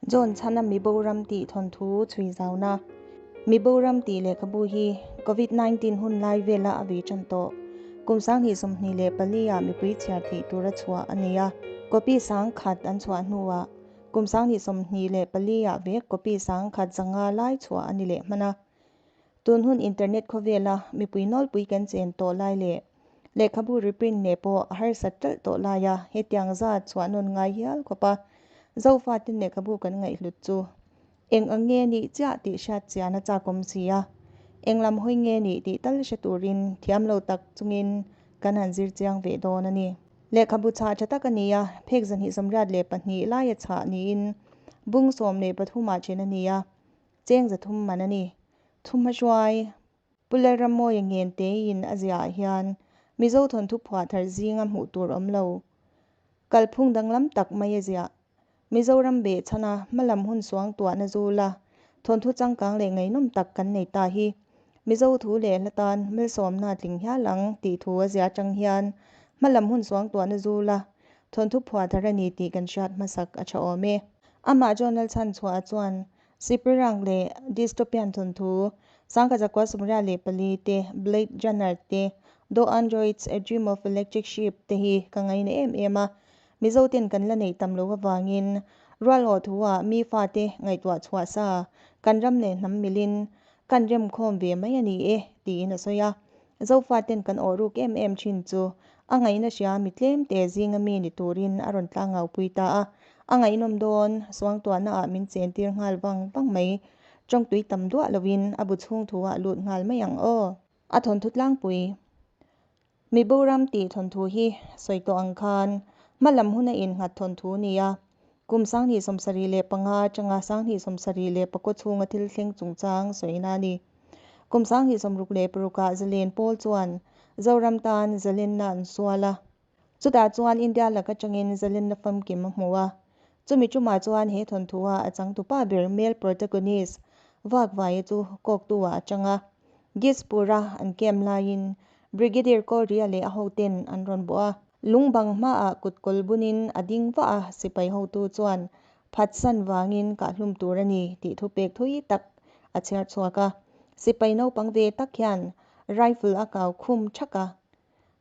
John Chhana Miboram tih thawnthu chhui zauna. Miboram tih lehkhabu hi Covid 19 hun lai vela a vei tan tawh. Kum 2024 ah mipui chhiar theih tura chhuah a ni a. Copy 10,000 an chhuah hnuah kum 2024 ah vek copy 10,500 lai chhuah a ni leh hman a. Tun hun internet khawvela mipui nawlpui kan chen tawh lai leh lehkhabu reprint ne pawh a harsat talh tawh lai a, hetiang zat chhuah nawn ngai hial khawp a Zofa ten lehkhabu kan ngaihhlut chu eng ang nge nih chiah tih hriat chian a chakawm si a, eng lam hawi nge nih tih tal hre turin thiam lo tak chungin kan han zir chiang ve dawn a ni. Lehkhabu chhah tha tak a ni a, phek 282 laia chhah niin bung 13 ah then a ni a, cheng 300 man a ni. Thuhmahruai Pu Lalrammawia ngen teiin a ziaah hian Mizo thawnthu phuah thar zinga hmuh tur awm lo. Kalphung danglam tak mai a ziah. Mizoram beh chhana hmalam hun suang tuahna zula thawnthu changkang leh ngaihnawm tak kan nei ta hi Mizo thu leh hla tan malsawmna tling hial ang tih thu a ziah atang hian hmalam hun suang tuahna zula thawnthu phuah thar a ni tih kan hriat hmasak a tha awm e. Amah John Lalchhanchhuah chuan Sipirang leh Dystopian thawnthu, 1984 te, Blade Runner te, Do Androids, A Dream of Electric Sheep te hi ka ngaina em em a. Mizo ten kan la neih tam loh avangin rual awh thu-ah mi fate ngaihtuah chhuah sa kan ram leh hnam milin kan remkhawm ve mai a ni e tiin a sawi a. Zofaten kan awh ruk em em thin chu a ngaihna hria mi tlem te zinga mi ni turin a rawn tlangau pui ta a. A ngaihnawm dawn, suangtuahna ah min chen tir nghal vang vang mai. Tawngtui tam duah lovin a bu chhung thu ah lut nghal mai ang aw. A thawnthu tlangpui. Miboram tih thawnthu hi sawi tawh ang khan hmalam huna innghat thawnthu nia. Kum 2075 atanga 2079 chhunga thil thleng chungchang sawina a ni. Kum 2066 ah Zalen Pawl chuan Zoram tan Zalenna an sual a. Chutah chuan India lak atangin Zalenna famkim a hmu a. Chumi tumah chuan he thawnthu-a a changtupa ber male protagonist Vakvaia chu kawktu-ah a chang a. Gispur-a an camp laiin Brigadier Kawlria leh a hoten an rawn bawh a. Lungbang hmaah kutkawl bunin a ding vah a, sipai hotu chuan phatsan vangin kahhlum tur a ni tih thupek thui tak a chhiar chhuak a. Sipai naupang ve tak hian rifle a kau khum thak a,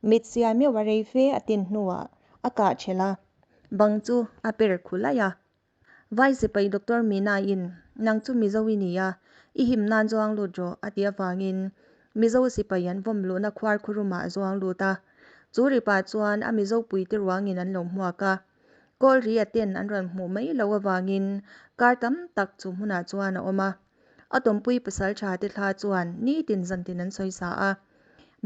mit siai meuh a rei fe a tin hnuah a kah thelh a, bang chu a per khu laih a. Vai sipai Doctor Mina-in nang chu Mizo i ni a, i him nan zuang lut rawh a ti avangin Mizo sipai an vawm luhna khuar khurumah a zuang lut a. Chu ripah chuan a Mizo puite ruangin an lo hmuak a. Kawlri a ten an rawn hmuh mai loh avangin kar tam tak chu hmunah chuan a awm a. A tawmpui pasal tha te thla chuan nitin zantin an sawi sa a.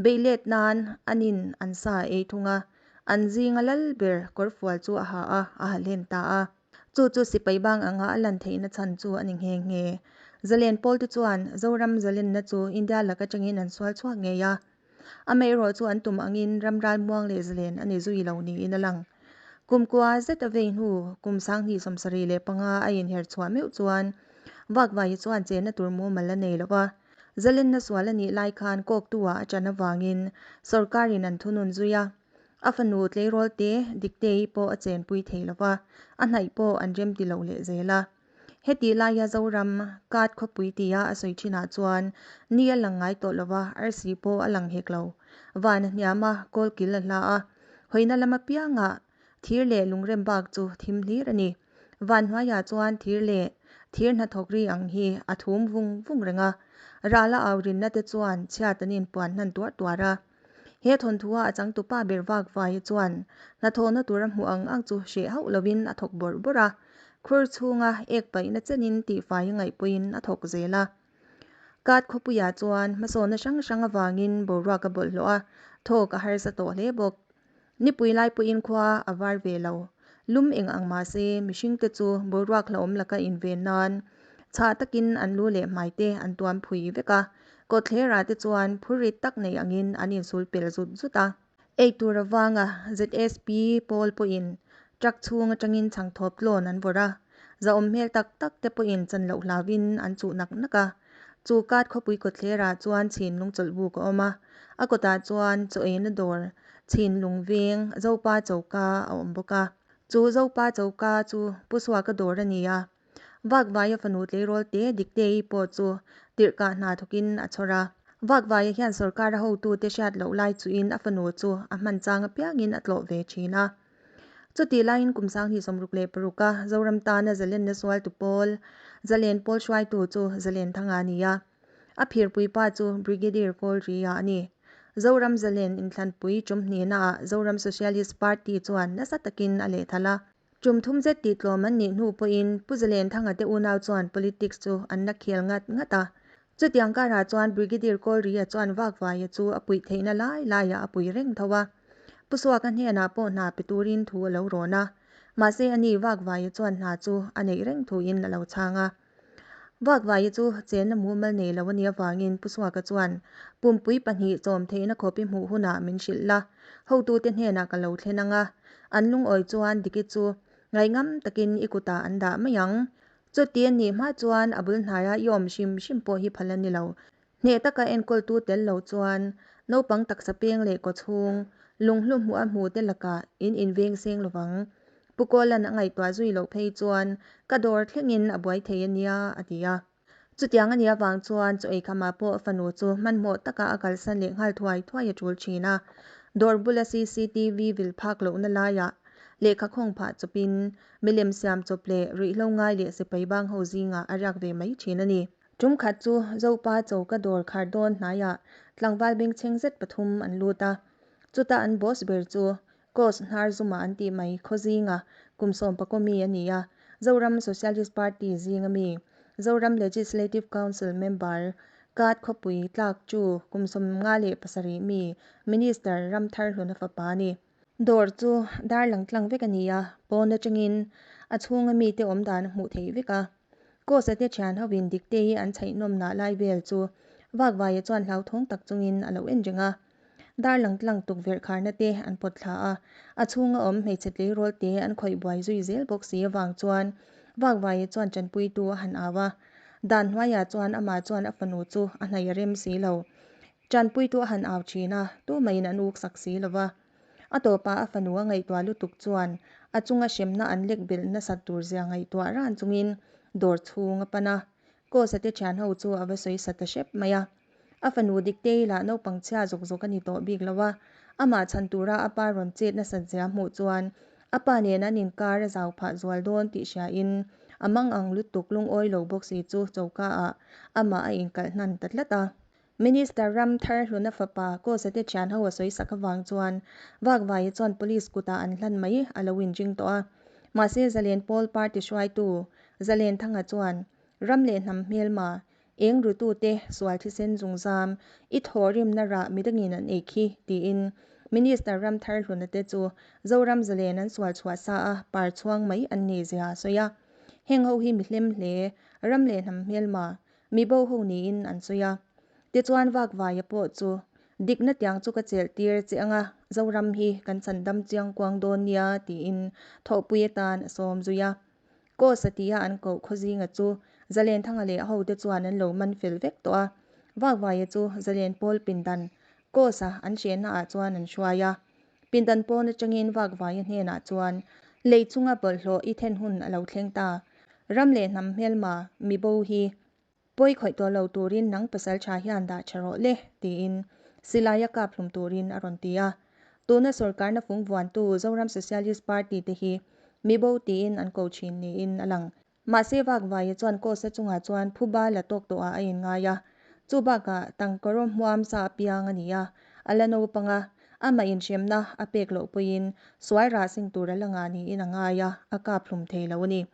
Beihlet nan anin an sa a ei thung a, an zinga lal ber kawrfual chu a ha a, a ha hlen ta a. Chu chu sipai bang anga a lan theihna chhan chu a ni nghe nghe. Zalen pawl te chuan Zoram zalenna chu India lak atangin an sual chhuak ngei a. Amaherawh chu an tum angin ram ralmuang leh zalen a ni zui lo niin a lang. Kum kua zet a vei hnu kum 2075 a inher chhuah meuh chuan Vakvai chuan chenna tur mumal a nei lo va. Zalenna sual a nih lai khan kawktu-ah a ṭan avangin sorkarin an thunun zui a. A fanu tleirawl te Diktei pawh a chenpui thei lo va, a hnaih pawh an remti lo leh zel a. Heti laia Zoram kat khawpui tia a sawi thinah chuan ni a lang ngai tawh lo va, arsi pawh a lang hek lo. Van a hniam a, kawlkil a hla a, hawina lam apiangah thir leh lungrem bak chu thim hlir a ni. Van hnuaiah chuan thir leh thir hnathawk ri ang hi a thum vung vung reng a, ral a au rinna te chuan chhiat an inpuan hnan tuar tuar a. He thawnthu-a a changtupa ber vak vai chuan hnathawhna tur a hmuh ang ang chu hreh hauh lovin a thawk bawrh bawrh a, khur chhunga ek paihna chenin tihfai a ngaihpuiin a thawk zel a. Kat khawpuiah chuan hmasawnna hrang hrang avangin boruak a bawlhhlawh a, thawk a harsa tawh hle bawk. Nipui lai pawhin khua a var ve lo. Lum eng ang mah se mihringte chu boruak hlauhawm laka inven nan chhah takin an lu leh hmaite an tuam phui vek a, kawtthlerah te chuan phurrit tak nei angin an insul pel zut zut a. Ei tur avanga ZSP pawl pawhin truck chhung atangin chhangthawp tlawn an vawrh a, zahawm hmel tak tak te pawhin chan loh hlauvin an chuh nak nak a. Chu kat khawpui kawtthlerah chuan chhinlung chawlhbuk a awm a, a kawtah chuan chaw eina dawr chhinlung veng Zopa choka a awm bawk a. Chu Zopa choka chu Pu Suaka dawr a ni a. Vakvaia fanu tleirawl te Dikteii pawh chu tirhkah hna thawkin a chhawr a. Vakvaia hian sawrkara hotute hriat loh lai chuhin a fanu chu a hman chang apiangin a tlawh ve thin a. Chutih laiin kum 2066 a Zoram tana zalenna sualtu pawl, Zalen Pawl hruaitu chu Zalenthanga a ni a. A phirpui pa chu Brigadier Kawlri-a a ni. Zoram Zalen inthlanpui tum hnihnaah Zoram Socialist Party chuan nasa takin a lehthal a. Tum thum zet tih tlawm an nih hnu pawhin Pu Zalenthanga te unau chuan politics chu an la khel ngat ngat a. Chutiang karah chuan Brigadier Kawlri-a chuan Vakvaia chu a puih theihna lai laiah a pui reng tho a. Pu Suaka hnenah pawh hna pe turin thu a lo rawn a. Mahse ani Vakvaia chuan hna chu a neih reng thuin a lo chhang a. Vakvaia chu chenna mumal nei lo a nih avangin Pu Suaka chuan, Pumpui pahnih chawm theihna khawp i hmuh hunah min hrilh la, hotute hnenah ka lo thlen ang a, an lungawi chuan Diki chu ngaihngam takin i kutah an dah mai ang. Chuti a nih hma chuan a bul hnaia i awm hrim hrim pawh hi phal a ni lo. Hneh taka enkawltu tel lo chuan naupang taksa peng leh kawchhung, lunghlu hmuh a hmu te lakah in inveng seng lovang. Pu Kawlan a ngaihtuah zui loh phei chuan ka dawr thlengin a buai thei a nia, a ti a. Chutiang a nih avang chuan chaw eikhama pawh fanu chu hmanhmawh taka a kalsan leh nghal thuai thuai a tul thin a. Dawr bula cctv vil phak lohna laiah lehkha khawng phah chawpin milem siam chawp leh ruihhlo ngai leh sipai bang ho zingah a riak ve mai thin a ni. Tum khat chu Zopa choka dawr khar dawn hnaiah tlangval bengchheng zet pathum an lut a. Chuta an boss ber chu Coast hnar zuma an tih mai khaw zinga kum sawmpakaw mi a ni a, Zoram Socialist Party zinga mi, Zoram Legislative Council member, Kat khawpui tlak chu kum 57 mi Minister Ramtharhluna fapa a ni. Dawr chu dar lang tlang vek a ni a, pawn atangin a chhunga mite awm dan a hmuh theih vek a. Coast-a te thian hovin Diktei an chhaihnawm nah lai vel chu Vakvaia chuan hlauthawng tak chungin a lo en reng a. Dar lang tlang tukverh kharna te an pawt thla a, a chhunga awm hmeichhe tleirawl te an khawih buai zui zel bawk si avang chuan Vakvaia chuan tanpuitu a han au a. Dan hnuaiah chuan amah chuan a fanu chu a hnaih a rem si lo. Tanpuitu a han au thin a, tumaiin an uk sak si lo va. A tawpah a fanu a ngaihtuah lutuk chuan a chunga hremna an lek belh nasat tur zia ngaihtuah ran chungin dawr chhung a pan a. Kawsa te thian ho chu a va sawi sa ta hrep mai a. A fanu Diktei lah naupang chhia zawk zawk a ni tawh bik lo a, amah chhan tura a pa rawn chet nasat zia hmuh chuan a pa nen an inkar a zau phah zual dawn tih hriain a mangang lutuk lungawi lo bawk si chu choka ah amah a inkalh hnan ta tlat a. Minister Ramthar Hluna fapa Kawsate thian ho a sawi sak avang chuan Vakvaia chuan police kutah an hlan mai a lo inring tawh a. Mahse Zalen Pawl party hruaitu Zalen Thanga chuan ram leh hnam hmelma, eng rutute sual thisen zungzam, i thawhrimna rah midangin an ei khi tiin Minister Ramthar Hluna te chu Zoram Zalen an sual chhuah sa a par chhuang mai an ni zia a sawi a. Heng ho hi mi hlem hle, ram leh hnam hmelma, Mi bo ho niin an sawi a. Tichuan Vakvaia pawh chu dikna tiang chu ka chelh tir che anga Zoram hi kan chhandam chiang kuang dawn nia tiin thawhpui atan a sawm zui a. Kawsa tia an koh Khawzinga chu Zalenthanga leh a hote chuan an lo man fel vek tawh a. Vakvaia chu Zalen Pawl pindan Kawsa an hrenna ah chuan an hruai a. Pindan pawn atangin Vakvaia hnenah chuan lei chunga bawlhhlawh i then hun a lo thleng ta. Ram leh hnam hmelma, mibo hi pawi khawih tawh lo turin nang pasal tha hian dah tha rawh le, tiin silaia kap hlum turin a rawn ti a. Tuna sawrkarna fung vuantu Zoram Socialist Party te hi mibo tiin an ko thin niin a lang. Mahse Vakvaia chuan Kawsa chungah chuan phuba la tawk tawhah a inngai a. Chu bakah tangkaraw hmuam sa apiang a ni a, a la naupang a, amah inhremna a pek loh pawhin sual rah sing tur a la ngah niin a ngai a, a kap hlum thei lo a ni.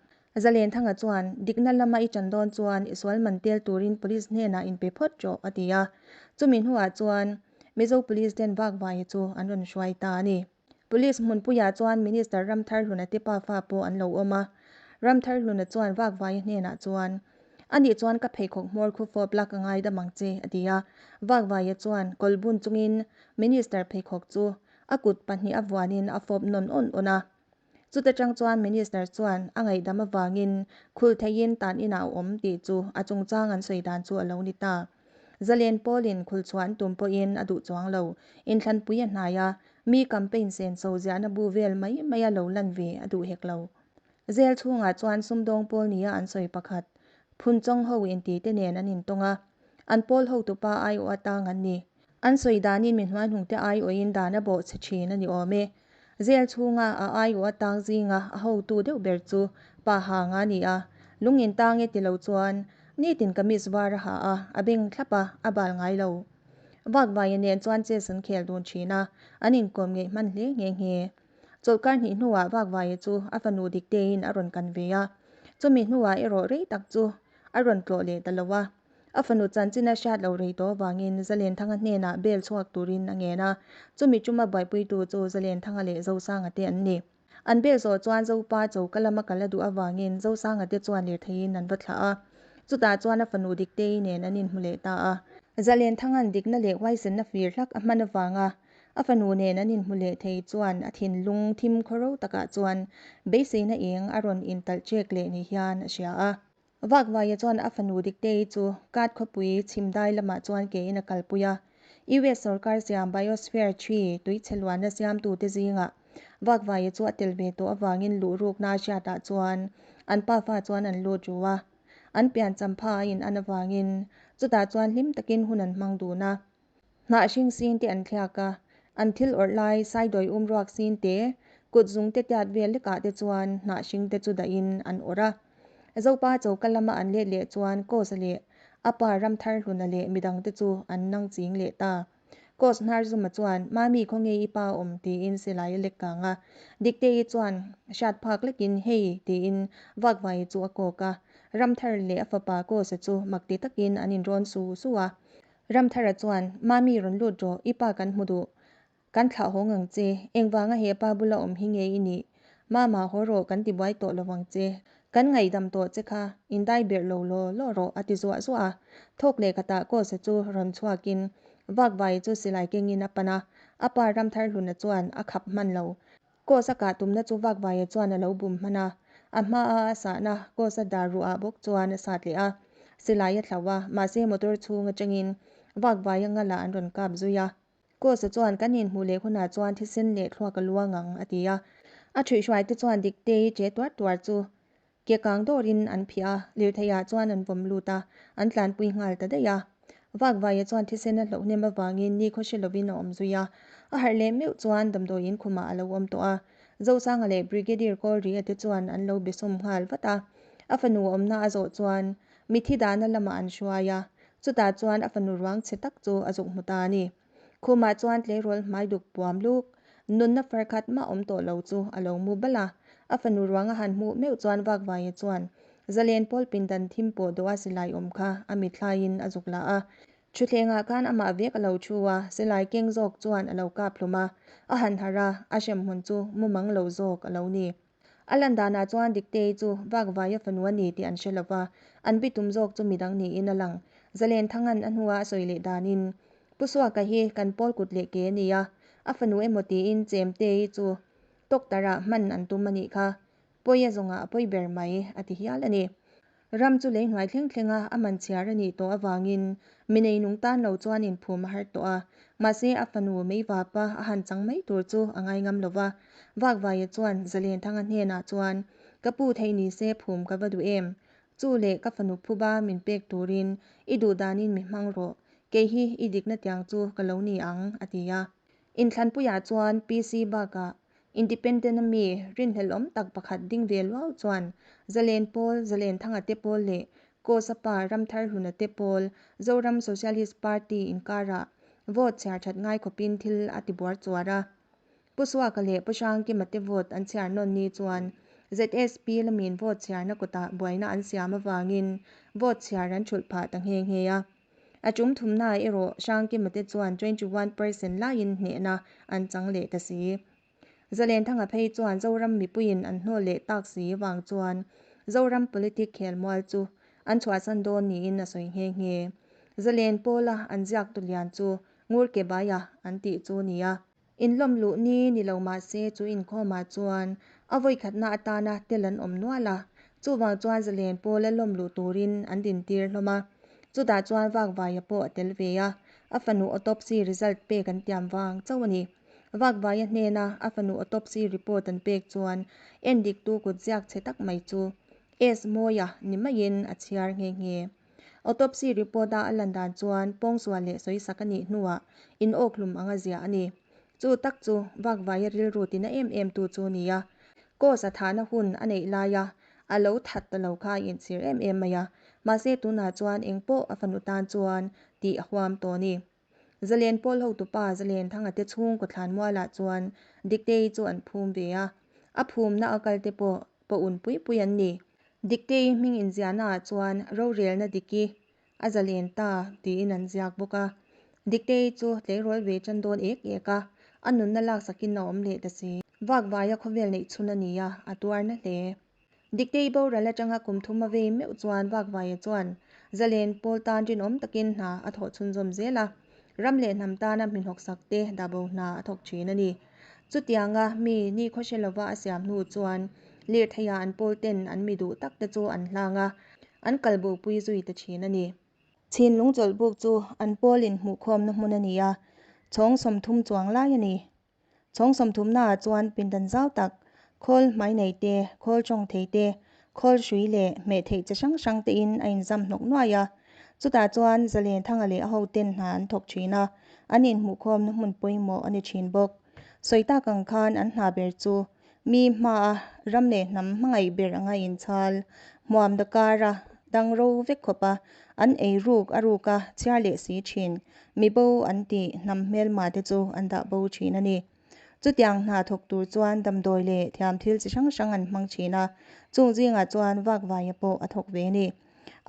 Zalenthanga chuan, Dikna lama i ṭan dawn chuan i sual man tel turin police hnenah inpe phawt rawh, a ti a. Chumi hnuah chuan Mizo Police ten Vakvaia chu an rawn hruai ta a ni. Police hmunpuiah chuan Minister Ramtharhluna te pafa pawh an lo awm a. Ramtharhluna chuan Vakvaia hnenah chuan, Anih chuan ka pheikhawk hmawr khu fawp la ka ngaidam ang che, a ti a. Vakvaia chuan kawlbun chungin Minister pheikhawk chu a kut pahnih a vuanin a fawp nawn awn awn a. Chuta tang chuan Minister chuan a ngaihdam avangin khulh theihin tan inah a awm tih chu a chungchang an sawi dan chu a lo ni ta. Zalen Paulin khul chhuah an tum pawhin a duh chuang lo. Inthlanpui a hnai a, mi campaign sen so ziahna bu vel mai mai a lo lan ve a duh hek lo. Jail chhungah chuan sumdawng pawl nia an sawi pakhat, Phunchawng ho inti te nen an intawng a, an pawl hotupa aiawh atang an ni. An sawi danin mi hnuaihnungte aiawhin dan a bawhchhe thin a ni awm e. Jail chhunga a aiawh atang zinga a hotu deuh ber chu Pa Hanga a ni a, lung intang e ti lo chuan nitin kamis var a ha a, a beng thlap a, a bal ngai lo. Vakvaia nen chuan chess an khel dun thin a, an inkawm ngeih hman hle nghe nghe. Chawlhkar hnih hnuah Vakvaia chu a fanu Dikteiin a rawn kan ve a, chumi hnuah erawh rei tak chu a rawn tlawh leh ta lo a. A fanu chanchin a hriat lo rei tawh avangin Zalenthanga hnenah bel chhuak turin a ngen a, chumi tuma buaipuitu chu Zalenthanga leh Zosanga te an ni. An bel zawh chuan Zopa choka lama kal a duh avangin Zosanga te chuan lirtheiin an va thlah a, chutah chuan a fanu Diktei nen an inhmu leh ta a. Zalenthanga'n dikna leh huaisenna fir hlak a hman avanga a fanu nen an inhmu leh thei chuan a thinlung thim khawro takah chuan beiseina eng a rawn intalh chek leh ni hian a hria a. Vakvaia chuan a fanu Diktei chu Kat khawpui chhimdai lamah chuan kein a kalpui a. US sorkar siam Biosphere Tree tuichhe luanna siamtute zingah Vakvaia chu a tel ve tawh avangin luhrukna a hriatah chuan an pafa chuan an lut ru a. An piancham pha a in an avangin chutah chuan hlim takin hun an hmang dun a. Hnah hring sin te an thliak a, an thil awrh lai saidawi um ruak sin te, kut zung te tiat vel lekah te chuan hnah hring te chu dahin an awrh a. Zopa choka lama an let leh chuan Kosa leh a pa Ramtharhluna leh midang te chu an nang ching leh ta. Kos Hnarzuma chuan, Mami khawnge i pa awm? tiin silai a lek kang a. Dikteii chuan hriat phak lekin, Hei! tiin Vakvai chu a kawk a. Ramthar leh a fapa Kosa chu makti takin an inrawn su su a. Ramthara chuan, Mami rawn lut rawh, i pa kan hmu duh. Kan thlah haw ngang che, engvanga he pa bula awm hi nge i nih? Mama, haw rawh, kan ti buai tawh lo vang che. Kan ngaihdam tawh che kha, indai berh lo law law rawh, a ti zuah zuah a. Thawk leh khatah Kawsa chu rawn chhuakin Vakvai chu silai kengin a pan a, a pa Ramtharhluna chuan a khap hman lo. Kawsa kah tumna chu Vakvaia chuan a lo bum hman a, a hmaa a sahna Kawsa dar ruah bawk chuan a sat leh a, silai a thlauh a, mahse motor chhung atangin Vakvaia ngalah an rawn kap zui a. Kawsa chuan kan inhmuh leh hunah chuan thisen leh thluak a luang ang a ti a. A ṭhuihhruaite chuan Diktei che tuar tuar chu Ke kang dawrin an phiah a, lirtheiah chuan an vawm lut a, an tlanpui nghal ta daih a. Vakvaia chuan thisen a hloh hnem avangin nikhaw hre lovin a awm zui a, a harh leh meuh chuan damdawiin khumah a lo awm tawh a. Zosanga leh Brigadier Kawlri-a te chuan an lo be sawm nghal vat a. A fanu awmna a zawh chuan mithi dahna lamah an hruai a, chutah chuan a fanu ruang chhe tak chu a zuk hmu ta a ni. Khumah chuan tleirawl hmai duk puam luk, nunna far khat mah awm tawh lo chu a lo mu bal a. A fanu ruang a han hmuh meuh chuan Vakvaia chuan Zalen pawl pindan thim pawh dawh a silai awm kha a mithlaiin a zuk la a. Thutthlengah khan amah vek a lo thu a, silai keng zawk chuan a lo kap hlum a. A han harh a, a hremhmun chu mumang lo zawk a lo ni. A lan danah chuan Diktei chu Vakvaia fanu a ni tih an hre lo va, an bitum zawk chu midang niin a lang. Zalen Thanga'n a hnua a sawi leh danin, Pu Suaka hi kan pawl kut leh ke a ni a, a fanu emaw tiin Chemtei chu tawktarah hman an tum a nih kha. Pawi a zawngah a pawi ber mai, a ti hial a ni. Ram chu lei hnuai thleng thlenga a man chhiar a nih tawh avangin mi neinung tan lo chuan inphum a har tawh a, mahse a fanu Meivapa a han chang mai tur chu a ngai ngam lo va. Vakvaia chuan Zalenthanga hnenah chuan, Ka pu thei ni se phum ka va duh em? Chu leh ka fanu phuba min pek turin i duh danin mi hmang rawh, kei hi i dikna tiang chu ka lo ni ang, a ti a. Inthlanpuiah chuan PC bakah Independent a mi rinhlelhawm tak pakhat ding ve luau chuan Zalen Pawl, Zalen Thanga te pawl leh Kosa pa Ramthar Hluna te pawl Zoram Socialist Party inkarah vote chhiar that ngai khawpin thil a ti buar chuar a. Pu Suaka leh Pu Hrangkima te vote an chhiar nawn ni chuan ZSP lamin vote chhiarna kutah buaina an siam avangin vote chhiar an thulh phah ta nghe nghe a. A tum thumnaah erawh Hrangkima te chuan 21% laiin hnehna an chang leh ta si. Zalenthanga phei chuan Zoram mipuiin an hnawl leh tak si vang chuan Zoram politic khelmual chu an chhuahsan dawn niin a sawi nghe nghe. Zalen pawla an ziaktu lian chu Ngurkebaia an tih chu nia. Inlawm luh ni ni lo mah se chu inkhawmah chuan a vawikhatna atana tel an awm nual a, chuvang chuan zalen pawla lawm luh turin an dintir hlawm a. Chutah chuan Vakvaia pawh a tel ve a, a fanu autopsy result pek an tiam vang chauh a ni. Vakvaia hnena a fanu autopsy report an pek chuan endiktu kutziak chhe tak mai chu S Mawia ni maiin a chhiar nghe nghe. Autopsy report-a a lan dan chuan pawngsual leh sawisak a nih hnuah inawkhlum anga ziah a ni. Chu tak chu Vakvaia rilru tina em em tu chu a ni a. Course a thahna hun a neih laia a lo that ta lo kha a inchhir em em mai a, mahse tunah chuan engpawh a fanu tan chuan tih a huam tawh a ni. Zalen pawl hotupa Zalenthanga te chhungkaw thlanmualah chuan Diktei chu an phum ve a, a phumna a kalte pawh pawh un pui pui an ni. Diktei hming inziahnaah chuan rorelna diki a zalen ta tiin an ziak bawk a. Diktei chu tleirawl ve tan dawn ek ek a, a nunna laksakin a awm leh ta si. Vakvaia khawvel neih chhun a ni a, a tuar na hle. Diktei boral atanga kum thum a vei meuh chuan Vakvaia chuan zalen pawl tan rinawm takin hna a thawh chhunzawm zel a, ram leh hnam tana hminhawksak te dahbo hna a thawk thin a ni. Chutianga mi ni khawhre lova a siam hnu chuan lirtheiah an pawl ten an mi duh tak te chu an hlang a, an kalbopui zui ta thin a ni. Chhinlung chawlhbuk chu an pawl inhmuhkhawmna hmun a ni a, chhawng 30 chuang lai a ni. Chhawng sawmthumnaah chuan pindan zau tak, khawl hmai nei te, khawl tawng thei te, khawl hrui leh hmeh theih chi hrang hrang tein a inzam hnawk nuai a. Chutah chuan Zalenthanga leh a hoten hna an thawk thin a, an inhmuhkhawmna hmun pawimawh a ni thin bawk. Sawi tak ang khan an hna ber chu mi hmaa ram leh hnam hmangaih ber anga inchhal, hmuam dakara dang ro vek khawpa an ei ruk a ruka chhiar leh si thin mibo an tih hnam hmelma te chu an dah bo thin a ni. Chutiang hna thawk tur chuan damdawi leh thiam thil chi hrang hrang an hmang thin a, chung zingah chuan vakvaia pawh a thawk ve a ni.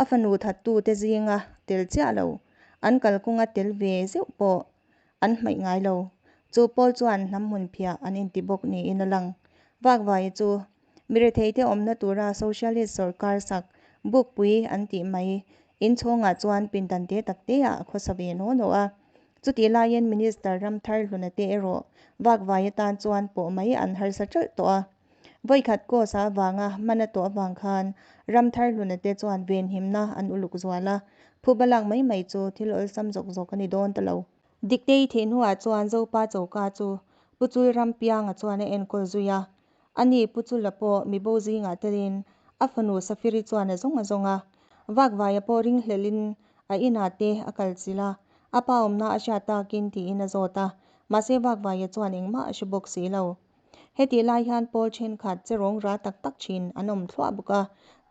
A fanu thattu te zinga tel chiah lo, an kalkawnga tel ve zeuh pawh an hmaih ngai lo. Chu pawl chuan hnam hmun phiah an inti bawk niin a lang. Vakvaia chu Miretheite awmna tura Socialist sawrkar sak bukpui an tih mai inchhawngah chuan pindan te tak te ah a khawsa ve naw naw a. Chutih laiin Minister Ramthar Hluna te erawh vakvai atan chuan pawh mai an harsa ṭalh tawh a. Vawikhat course a avanga hman a tawh avang khan Ramthar Hluna te chuan venhimna an uluk zual a, phuba lak mai mai chu thil awlsam zawk zawk a ni dawn ta lo. Diktei thih hnuah chuan Zopa choka chu Pu Chulrampianga chuan a enkawl zui a, Ani Pu Chula pawh mibo zingah telin a fanu Safiri chuan a zawng a zawng a. Vakvaia pawh ringhlelhin a inah te a kal chilh a, a pa awmna a hriat takin tiin a zawt a, mahse Vakvaia chuan engmah a hre bawk si lo. Hetih lai hian pawl thenkhat che rawng ra tak tak thin an awm thluah bawk a,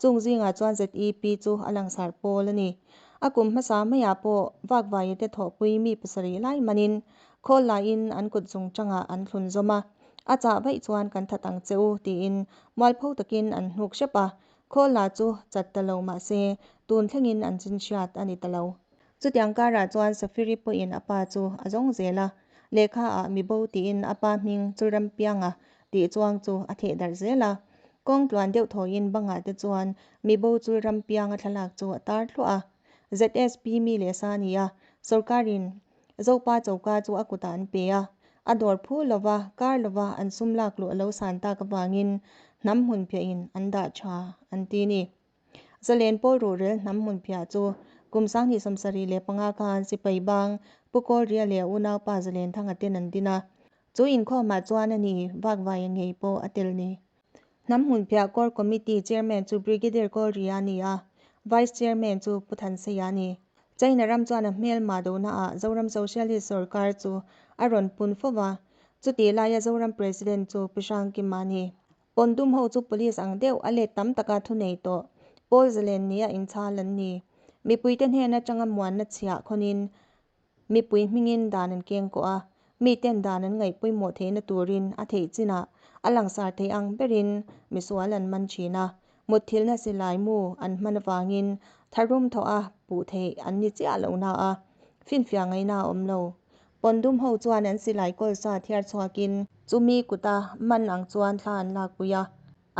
chung zingah chuan ZEP chu a langsar pawl a ni. A kum hmasa maiah pawh Vakvaia te thawhpui mi pasarih lai manin khawl laiin an kut zung tangah an thlun zawm a. A chah vaih chuan kan that ang che u tiin mualpho takin an hnuk hrep a, khawl lah chu chat ta lo mah se tun thlengin an chin hriat a ni ta lo. Chutiang karah chuan Safiri pawhin a pa chu a zawng zel a, lehkha ah mibo tiin a pa hming Chulrampianga tih chuang chu a theh darh zel a. Kawng tluan deuh thawiin bangah te chuan mibo Chulrampianga thlalak chu a tar thluah a. ZSP mi leh sa a ni a, sawrkarin Zopa choka chu a kutah an pe a, a dawr phu lova, kar lova an sum lak luh a lo san tak avangin hnam hmun phiahin an dah tha an ti ni. Zalen pawl ruhrel hnam hmun phiah chu kum 2075 khan sipai bang Pu Kawlria leh a unaupa Zalenthanga ten an din a, chu inkhawmah chuan a ni vakvaia ngei pawh a tel ni. Hnam hmun phiah Core Committee Chairman chu Brigadier Kawlria a ni a, Vice Chairman chu Pu Thanseia a ni. China ram chuan a hmelma donaah Zoram Socialist sawrkar chu a rawn pun fo va, chutih laia Zoram President chu Pu Hrangkima a ni. Pawndum ho chu Police ang deuh a let tam taka thunei tawh Paul Zalen nia inchhal an ni. Mipuite hnen atanga muanna chhiah khawnin Mipui hmingin dan an keng kawh a, miten dan an ngaih pawimawh theihna turin a theih chinah a langsar theih ang berin misual an man thin a, mutthilhna silai mu an hman avangin tharum thawh a puh theih an ni chiah lo na a, finfiah ngaihna a awm lo. Pawndum ho chuan an silai kawlsa thiar chhuakin chumi kuta man ang chuan thla an lakpui a,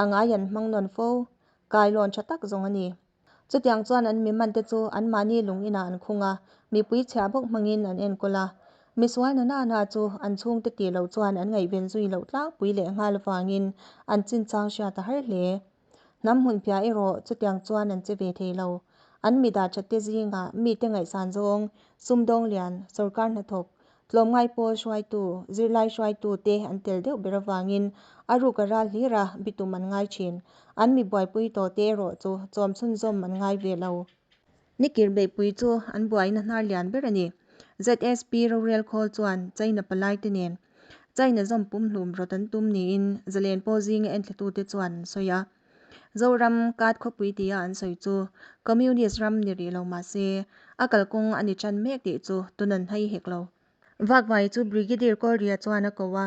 a ngai an hmang nawn fo, kailawn tha tak zawng a ni. Chutiang chuan an mi mante chu anmahni lung inah an khung a, mipui chhia bawk hmangin an enkawl a. Misual na na na chu an chhungte tih loh chuan an ngaihven zui loh tlangpui leh nghal avangin an chinchang hriat a har hle. Hnam hmun phiah erawh chutiang chuan an che ve thei lo. An mi dah thatte zingah mite ngaihsan zawng, sumdawng lian, sawrkar hnathawk, Tlawmngai pawl hruaitu, zirlai hruaitu te an tel deuh ber avangin a ruk a ral hlira bitum an ngai thin. An mi buaipui tawhte erawh chu chawm chhunzawm an ngai ve lo. Nikir beihpui chu an buaina hnar lian ber a ni. ZSP rorel khawl chuan China palaite nen China zawm pumhlum rawt an tum niin Zalen pawl zinga enthlatute chuan an sawi a. Zoram kat khawpui tia an sawi chu Communist ram ni rih lo mah se a kalkawng a ni tan mek tih chu tun an hai hek lo. Vakvai chu Brigadier Kawlria chuan a ko a,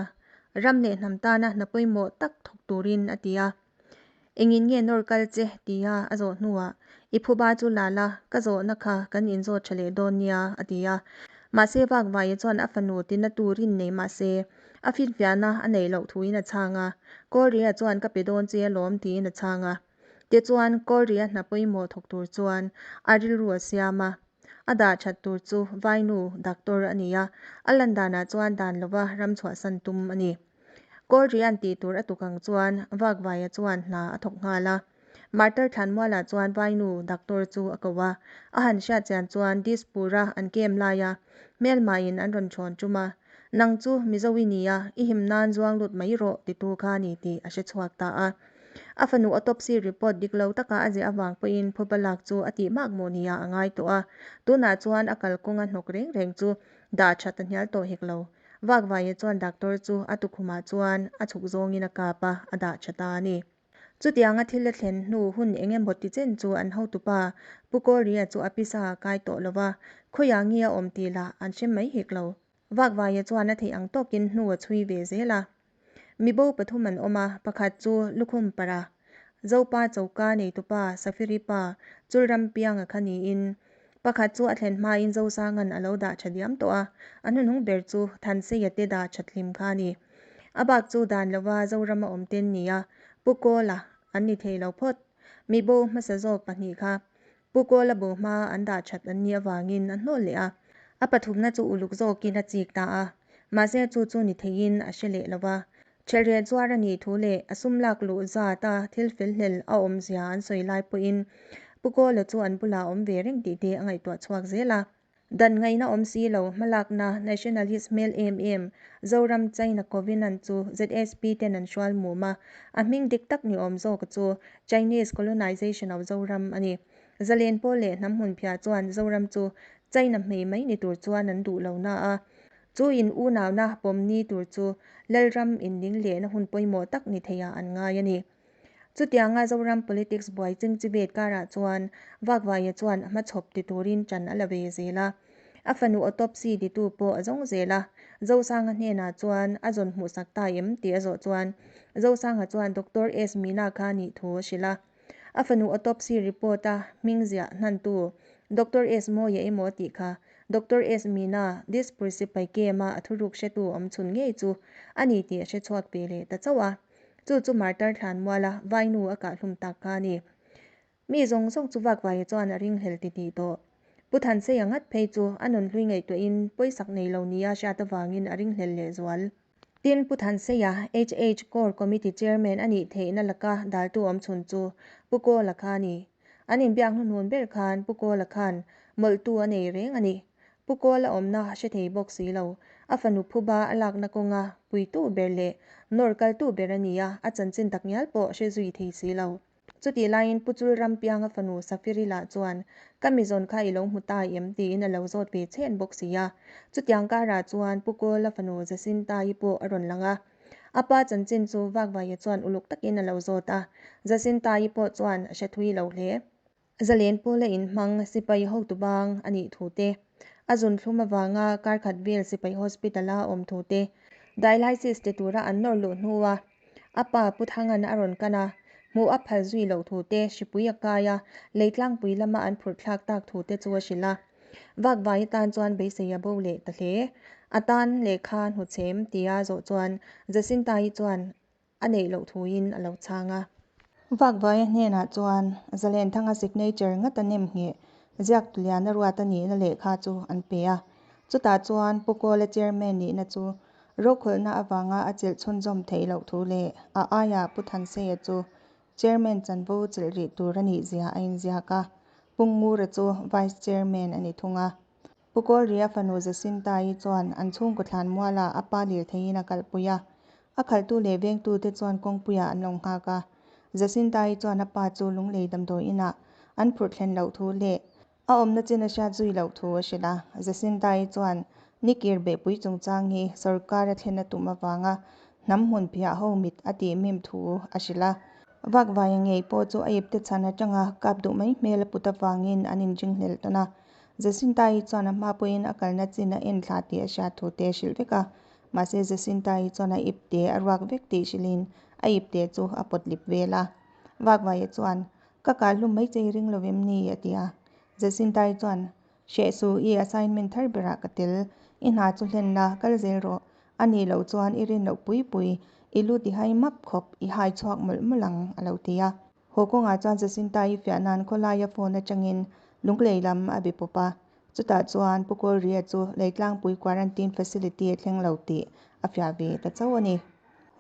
ram leh hnam tana hna pawimawh tak thawk turin a ti a. Engin nge nawr kal che tia a zawh hnuah, I phuba chu la la, ka zawhna kha kan inzawt tha leh dawn nia, a ti a. Mahse Vakvaia chuan a fanu tina turin nei mah se, a finfiahna a neih loh thuin a chhang a. Kawlria chuan ka pe dawn che alawm tiin a chhang a. Tichuan, Kawlria hna pawimawh thawk tur chuan a rilru a siam a. A dah that tur chu Vainu doctor a ni a, a lan danah chuan dan lova ram chhuahsan tum a ni. Kawlrian tih tur a tuk ang chuan Vakvaia chuan hna a thawk nghal a. Martar Thlanmualah chuan Vainu doctor chu a ko a, a han hriat chian chuan Dispur-a an kem laia hmelmain an rawn thawn tum a, Nang chu Mizo i nia, i him nan zuang lut mai rawh titu kha a ni tih a hre chhuak ta a. A fanu autopsy report dik lo taka a ziah avang pawhin phuba lak chu a tih mak maw nia a ngai tawh a, tunah chuan a kalkawnga hnawk reng reng chu dah that a hnial tawh hek lo. Vakvaia chuan doctor chu a tukhumah chuan a chhuk zawngin a kap a, a dah tha ta a ni. Chutianga thil a thlen hnu hun eng emaw ti chen chu an hotupa Pu Kawlria chu a pisa a kai tawh lo va, khawiah nge a awm tih lah an hre mai hek lo. Vakvaia chuan a theih ang tawkin hnu a chhui ve zel a. Mibo pathum an awm a, pakhat chu lukhum para, Zopa choka neitupa Safiri pa Chulram pianga kha niin, pakhat chu a thlen hmain Zosangan a lo dah tha diam tawh a, a hnuhnung ber chu Thanseia te dah that hlim kha a ni. A bak chu dan lova Zorama awm ten nia Pu Kawla an ni thei lo phawt. Mibo hmasa zawk pahnih kha Pu Kawla bo hma an dah that an nih avangin a hnawl leh a. A pathumna chu uluk zawkin a chik ta a, mahse chu chu ni theiin a hre leh lo va. Ṭhelhriat zuar a nih thu leh a sum lak luh zat a thil felhlel a awmzia an sawi lai pawhin Pu Kawla chu an bulah a awm ve reng tih te a ngaihtuah chhuak zel a. Dan ngaihna awm si lo, hmalakna nationalist hmel em em Zoram China Covenant chu ZSP ten an hrual mum a, a hming dik tak ni awm zawk chu Chinese Colonization of Zoram a ni. Zalen pawl leh hnam hmunphiah chuan Zoram chu China hmei mai ni tur chuan an duh lo na a, chu in unauna pawm ni tur chu Lalram inning lehna hun pawimawh tak ni theiah an ngai a ni. Chutianga Zoram politics buai chingchivet karah chuan Vakvaia chuan a hmachhawp ti turin ṭan a la ve zel a. A fanu autopsy titu pawh a zawng zel a. Zosanga hnenah chuan a zawn hmuhsak ta em tih a zawh chuan Zosanga chuan Doctor S. Meena kha nih thu a hrilh a. A fanu autopsy report a hming ziah hnantu Doctor S. Mawia emaw tih kha Doctor S. Meena Dispur sipai camp-a a thuruk hretu awmchhun ngei chu a ni tih a hrechhuak ve leh ta chauh a. Chu chu Martar thlanmuala vainu a kahhlum tak kha a ni. Mi zawng zawng chu Vakvaia chuan a ringhlel ti tih tawh. Pu Thanseia ngat phei chu a nunhlui ngaihtuahin pawisak nei lo nia hriat avangin a ringhlel lehzual. Tin, Pu Thanseia, HH Core Committee Chairman a nih theihna laka daltu awmchhun chu Pu Kawla kha a ni. An inbiak hnuhnun ber khan Pu Kawla khan mawlhtu a nei reng a ni. Pu Kawla awmna a hre thei bawk si lo. A fanu phuba a lakna kawnga puitu ber leh nawr kaltu ber a ni a, a chanchin tak ngial pawh hre zui thei si lo. Chutih laiin Pu Chulram pianga fanu Safiri lah chuan, Ka mizawn kha i lo hmu ta em? tiin a lo zawt ve chhen bawk si a. Chutiang karah chuan Pu Kawla fanu Jacinta-i pawh a rawn lang a. A pa chanchin chu Vakvaia chuan uluk takin a lo zawt a, Jacinta-i pawh chuan a hre thui lo hle. Zalen pawla inhmang sipai hotu bang a nih thu te, a zunthlum avanga karkhat vel sipai hospital-a awm thu te, dialysis ti tura an nawr luh hnua a pa Pu Thangan a rawn kan a, hmuh a phal zui loh thu te, hripui a kai a, leitlangpui lama an phurh thlak tak thu te chu a hrilh a. Vakvai atan chuan beisei a bo leh ta hle. A tan lehkha hnuchhem tia zawh chuan Jacinta-i chuan a neih loh thuin a lo chhang a. Vakvaia hnenah chuan Zalenthanga signature ngat a nem ngheh ziaktu lian a ruat a nihna lehkha chu an pe a. Chutah chuan Pu Kawla chairman nihna chu rokhawlhna avanga a chelh chhunzawm theih loh thu leh a aiah Pu Thanseia chu Chairman chanvo chelh rih tur a nih zia a inziak a, Pu Ngura chu Vice Chairman a ni thung a. Pu Kawlria fanu Jacinta-i chuan an chhungkaw thlanmualah a pa lirtheiin a kalpui a. A khalhtu leh vengtute chuan kawngpuiah an lo nghak a. Jacinta-i chuan a pa chu Lunglei damdawi inah an phurh thlen loh thu leh a awmna chin a hriat zui loh thu a hrilh a. Jacinta-i chuan nikir beihpui chungchang hi sawrkar a thlen a tum avanga hnam hmunphiah ho mit a tih mim thu a hrilh a. Vakvaia ngei pawh chu a ipte chhan atanga kap duh mai hmel a put avangin an inringhlel tawn a. Jacinta-i chuan a hma pawhin a kalna chin a en thla tih a hriat thu te a hrilh vek a. Mahse Jacinta-i chuan a ipte a ruak vek tih hrilhin a ipte chu a pawt lip vel a. Vakvaia chuan, Ka kah hlum mai che i ring lo em ni? a ti a. Jacinta-i chuan, Hreh suh, i assignment thar berah ka tel. I hna chu hlen la, kal zel rawh. A nih loh chuan i rin loh pui pui, i lu ti hai map khawp, i hai chhuak mawlh mawlh ang, a lo ti a. Haw kawngah chuan Jacinta-i fiah nan khawlaia phone atangin Lunglei lam a be pawp a. Chutah chuan Pu Kawlria chu Leitlangpui Quarantine Facility a thleng lo tih a fiah ve ta chauh a ni.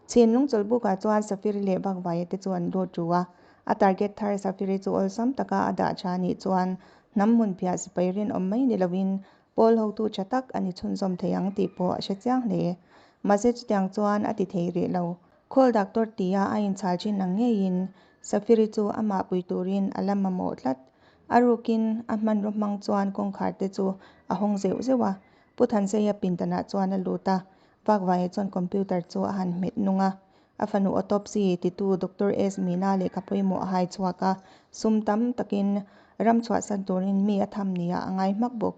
Chhinlung chawlhbukah chuan Safiri leh Bakvaia te chu an lut ru a. A target thar Safiri chu awlsam taka a dah tha nih chuan hnam hmunphiah sipai rinawm mai ni loin pawl hotu tha tak a ni chhunzawm thei ang tih pawh a hre chiang hle. Mahse chutiang chuan a ti thei rih lo. Khawl doctor tia a inchhal thin ang ngeiin Safiri chu amah pui turin a la mamawh tlat. A rukin a hmanraw hmang chuan kawngkhar te chu a hawng zeuh zeuh a. Pu Thanseia pindanah chuan a lut a, Vakvaia chuan computer chu a han hmet nung a. A fanu autopsy titu Doctor S Meena lehkha pawimawh a hai chhuak a, sum tam takin ram chhuahsan turin mi a tham nia a ngai hmak bawk.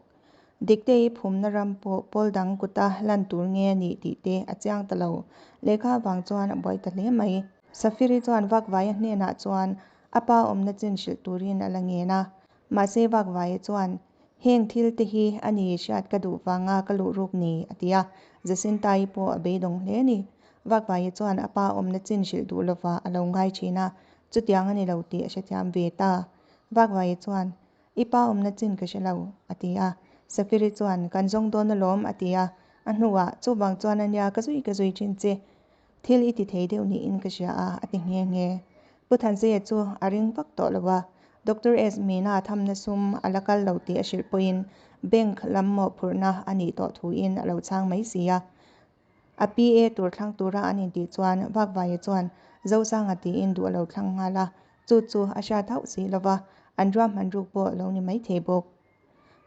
Diktei phumna ram pawh pawl dang kuta lan tur nge a nih tih te a chiang ta lo. Lehkha avang chuan a buai ta hle mai. Safiri chuan Vakvaia hnenah chuan a pa awmna chin hrilh turin a la ngen a. Mahse Vakvaia chuan, Heng thil te hi a ni hriat ka duh vanga ka luh ruk ni, a ti a. Jacinta-i pawh a beidawng hle a ni. Vakvaia chuan a pa awmna chin hrilh duh lova a lo ngai thin a, chutiang a ni lo tih a hrethiam ve ta. Vakvaia chuan, I pa awmna chin ka hre lo, a ti a. Safiri chuan, Kan zawng dawn alawm, a ti a. A hnuah, Chuvang chuan a nia ka zui ka zui thin che. Thil i ti thei deuh niin ka hria a, a ti nghe nghe. Pu Thanseia chu a ring vak tawh lo a, Doctor S Meena thamna sum a la kal lo tih a hrilh pawhin bank lam mawhphurhna a nih tawh thuin a lo chhang mai si a. A PA tur thlang tura an intih chuan Vakvaia chuan Zosanga tiin duh a lo thlang nghal a, chu chu a hriat hauh si lo va, an ruahman ruk pawh a lo ni maithei bawk.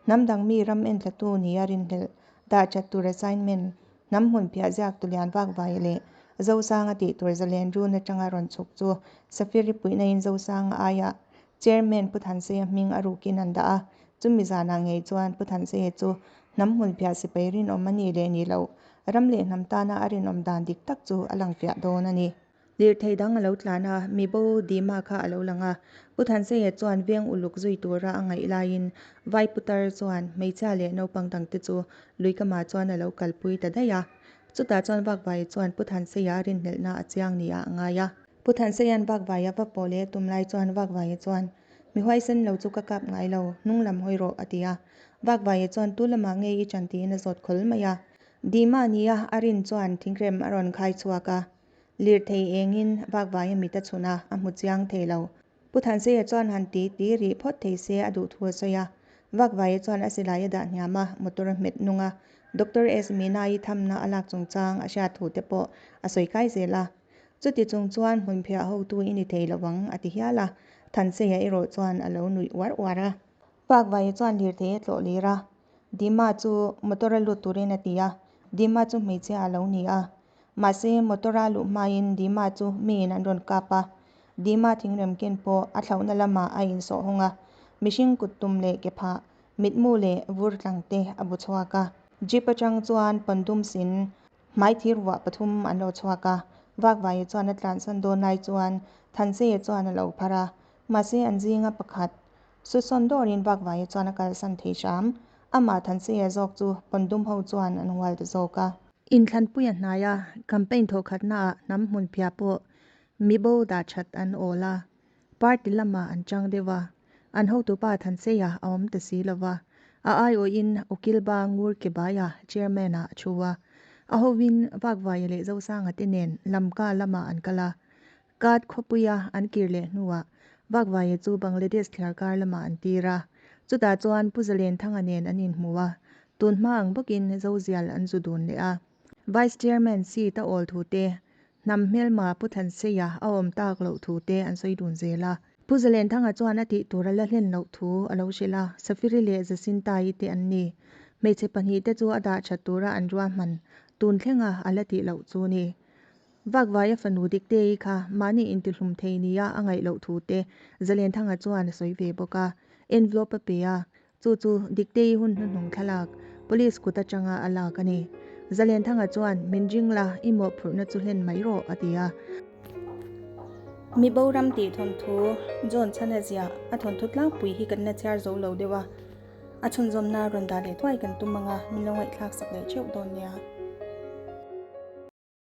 Hnam dang mi ram enthlatu nia rinhlelh dah that tur assignment, hnam hmun phiah ziak tulian vakvai leh Zosanga tih tur zalen run atanga rawn chhuk chu Safiri puihna-in Zosanga aiah Chairman Pu Thanseia hming a rukin an dah a, chumi zanah ngei chuan Pu Thanseia chu hnam hmun phiah sipai rinawm a nih leh nih loh ram leh hnam tana a rinawm dan dik tak chu a lang fiah dawn a ni. Lirthei dang a lo tlan a, mi bo Dima kha a lo lang a. Pu Thanseia chuan veng uluk zui tura a ngaih laiin Vai putar chuan hmeichhia leh naupang dangte chu luikamah chuan a lo kalpui ta daih a. Chutah chuan Vakvaia chuan Pu Thanseia a rinhlelhna a chiang nia a ngai a. Pu Thanseia'n Vakvaia va pawh leh tum lai chuan Vakvaia chuan, Mi huaisen lo chu ka kap ngai lo, hnung lam hawi rawh, a ti a. Vakvaia chuan tu lamah nge i ṭan tiin a zawt khawl mai a. Dima nia a rin chuan thingrem a rawn khai chhuak a. Lirthei engin vakvaia mit a chhun a, a hmu chiang thei lo. Pu Thanseia chuan han ti ti rih phawt thei se a duh thu a sawi a. Vakvaia chuan a silai a dah hniam a, motor a hmet nung a. Doctor S Meena-i thamna a lak chungchang a hriat thu te pawh a sawi kai zel a. Chuti chung chuan hmunphiah hotu i ni thei lo ang, a ti hial a. Thanseia erawh chuan a lo nuih uar uar a. Vakvaia chuan lirthei a tlawh lir a, Dima chu motor a lut turin a ti a, Dima chu hmeichhia a lo ni a. Mahse, motor a luh hmain Dima chu miin an rawn kap a. Dima thingrem ken pawh a thlauhna lamah a insawh hawng a, mihring kut tum leh ke phah, mitmu leh vur tlang te a bu chhuak a. Jeep atang chuan pawndum sin hmai thir vuah pathum an lo chhuak a, Vakvaia chuan a tlansan dawn lai chuan Thanseia chuan a lo phar a, mahse an zinga pakhat Susawn dawrin Vakvaia chuan a kalsan thei hram. Amah Thanseia zawk chu pawndum ho chuan an hual ta zawk a. Inthlanpuia hnaia campaign thawhkhatnaah hnam hmunphiah pawh mibo dah that an awl a, party lamah an chang deuh a, an hotupa Thanseia a awm ta si lo va, a aiawhin Ukilba Ngur Kebaia chairman-ah a thu a, a hovin Vakvaia leh Zosanga te nen Lamka lamah an kal a, Kat khawpuia an kir leh hnuah Vakvaia chu Bangladesh thliarkar lamah an tir a, chutah chuan Pu Zalenthanga nen an inhmu a. Tun hma ang bawkin Zozial an zu dun leh a. Vice Chairman seat a awl thu te, hnam hmelma Pu Thanseia a awm tak loh thu te an sawi dun zel a. Pu Zalenthanga chuan a tih tur a la hlen loh thu a lo hrilh a, Safiri leh Jacinta-i te an ni. Hmeichhe pahnihte chu a dah that tura an ruahman tun thlenga a la tih loh chu ni. Vakvaia fanu Diktei kha mahni intihlum thei nia a ngaih loh thu te Zalenthanga chuan a sawi ve bawk a, envelope a pe a, Chu chu Diktei hun hnuhnung thlalak, Police kut atanga a lak a ni. Zalenthanga chuan, Min ring la, i mawhphurhna chu hlen mai rawh, a ti a. Mi boram tih thawnthu John Chhana ziah a thawnthu tlangpui hi kan la chhiar zo lo deuh a, a chhunzawmna rawn dah leh thuai kan tum ang a, min lo ngaihthlak sak leh theuh dawn nia.